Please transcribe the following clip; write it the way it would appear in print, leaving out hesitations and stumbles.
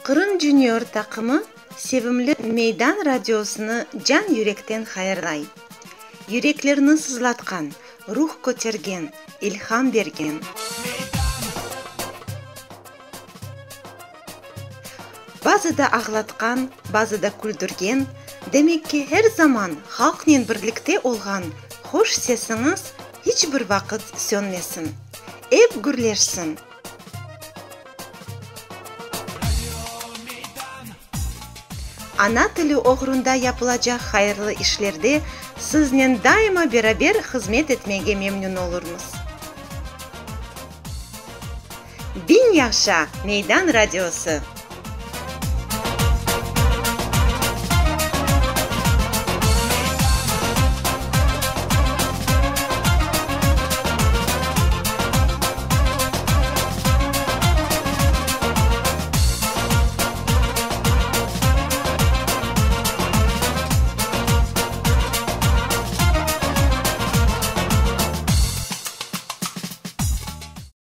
Qırım Junior taqımı sevimli Meydan radiosını can-yürekten hayırlay. Yüreklerni sızlatqan, ruh kötergen, ilham bergen. Bazıda ağlatqan, bazıda küldürgen, demek ki, her zaman halqnen birlikte olğan hoş sesiñiz hiç bir vaqıt sönmesin, ep gürleşsin! Ana tili oğrunda yapılacaq hayırlı işlerde siznen daima beraber hızmet etmege memnün olurmız. Biñ yaşa, Meydan radiosı!